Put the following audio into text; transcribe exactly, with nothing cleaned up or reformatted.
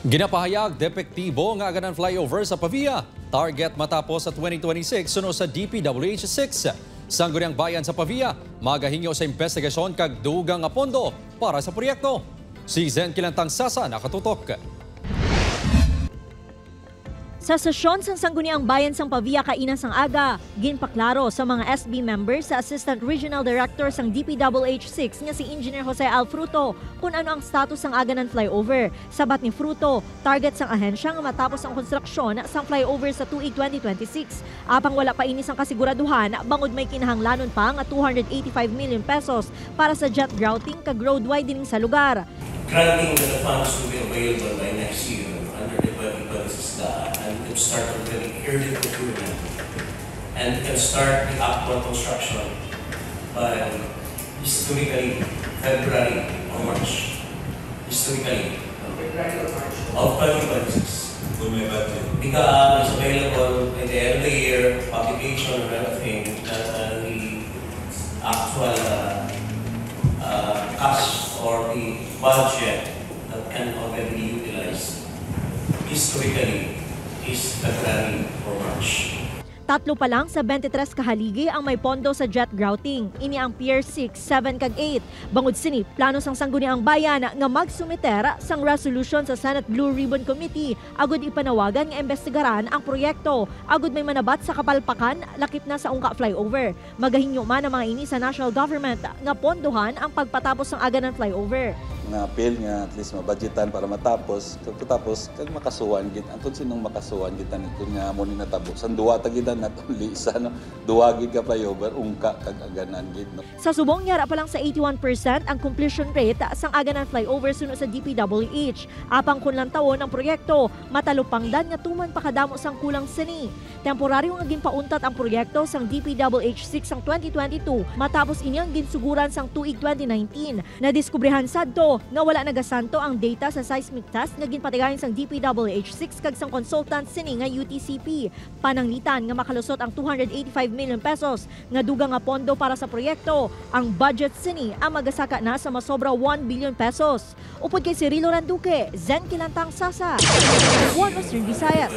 Ginapahayag depektibo nga aganan flyover sa Pavia. Target matapos sa twenty twenty-six suno sa D P W H six. Sangguniang Bayan sa Pavia magahingyo sa investigasyon kag dugang nga pondo para sa proyekto. Si Zen Kilantang Sasa nakatutok. Sa sesyon sang Sangguniang Bayan sang Pavia kaina sang aga, ginpaklaro sa mga S B members sa Assistant Regional Director sang D P W H six nga si Engineer Jose Al Fruto kung ano ang status sang aganan flyover. Sabat ni Fruto, target sang ahensya nga matapos ang konstruksyon sang flyover sa tuig twenty twenty-six. Apang wala pa ini sang kasiguraduhan bangod may kinahanglanon pa nga two hundred eighty-five million pesos para sa jet grouting kag road widening sa lugar. Granting that the funds will be available by next year under the twenty twenty-six daan, and we can start already early procurement, and we can start the actual construction by historically February or March. Historically. Of twenty twenty-six. Kung may budget. Because it's available at the end of the year, publication and everything, that, uh, the actual, uh, uh, cash or the budget that can already be utilized historically is February or March. Tatlo pa lang sa twenty-three ka haligi ang may pondo sa jet grouting. Ini ang Pier six, seven, kag eight. Bangod sini, plano sang Sangguniang Bayan nga magsumiter sang resolution sa Senate Blue Ribbon Committee agud ipanawagan nga imbestigaran ang proyekto agud may manabat sa kapalpakan lakip na sa ungka flyover. Magahingyo man ang mga ini sa national government nga pondohan ang pagpatapos sang aganan flyover. Nga apil nga at least mabudgetan para matapos, kag tapos, kag makasuhan gid, ang kung sinong makasuhan gid tani kun nga amo ni natabo. Sang duwa ta gid, not only isa, no? Duwa gid ka flyover, ungka kag aganan gid, no? Sa subong, yara pa lang sa eighty-one percent ang completion rate sang aganan flyover suno sa D P W H. Apang kun lantawon ang proyekto, matalupangdan nga tuman pa kadamo sang kulang sini. Temporaryo nga ginpauntat ang proyekto sang D P W H six sang twenty twenty-two, matapos ini ang ginsuguran sang tuig twenty nineteen. Nadiskubrihan sadto nga wala nagasanto ang data sa seismic test nga ginpatigayon sang D P W H six kag sang consultant sini nga U T C P. Pananglitan nga makalusot ang two hundred eighty-five million pesos nga dugang nga pondo para sa proyekto, ang budget sini ang magasaka na sa masobra one billion pesos. Upod kay Cirilo Randuque, Zen Kilantang Sasa, One Western Visayas.